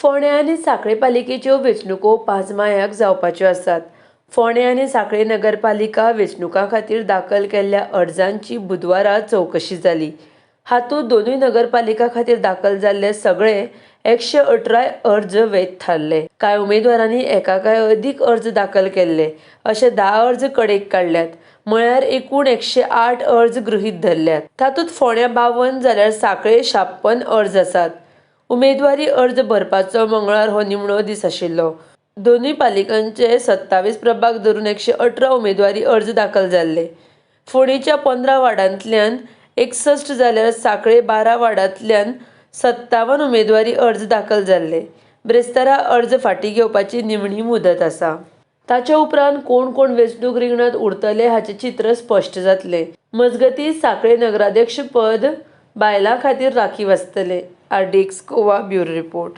फोंडें आनी सांखळे पालिकेच्यो वेंचणुको 5 मायाक जावपाच्यो आसात. फोंडें आनी सांखळे नगरपालिका वेंचणुकां खातीर दाखल केल्ल्या अर्जांची बुधवारा चवकशी जाली. हातूंत दोनूय नगरपालिका खातीर दाखल जाल्ले सगळे 118 अर्ज वैध थारले. कांय उमेदवारांनी एका काय अदीक अर्ज दाखल केल्ले, अशे 10 अर्ज कडेक काडल्यात. म्हळ्यार एकूण 108 अर्ज गृहीत धरल्यात. तातूंत फोंड्यां 52 जाल्यार सांखळे 56 अर्ज आसात. उमेदवारी अर्ज भरपाचो मंगळार हो निमणो दीस आशिल्लो. दोनूय पालिकांचे 27 प्रभाग धरून 118 उमेदवारी अर्ज दाखल जाल्ले. फोंडेंच्या 15 वार्डांतल्यान 61 जाल्यार सांखळे 12 वार्डांतल्यान 57 उमेदवारी अर्ज दाखल जाल्ले. ब्रेस्तारा अर्ज फाटीं घेवपाची निमणी मुदत आसा. ताचे उपरांत कोण कोण वेंचणूक रिंगणांत उरतले हाचें चित्र स्पश्ट जातलें. मजगतीं, सांखळे नगराध्यक्षपद बायलां खातीर राखीव आसतलें. RDX Goa bureau report.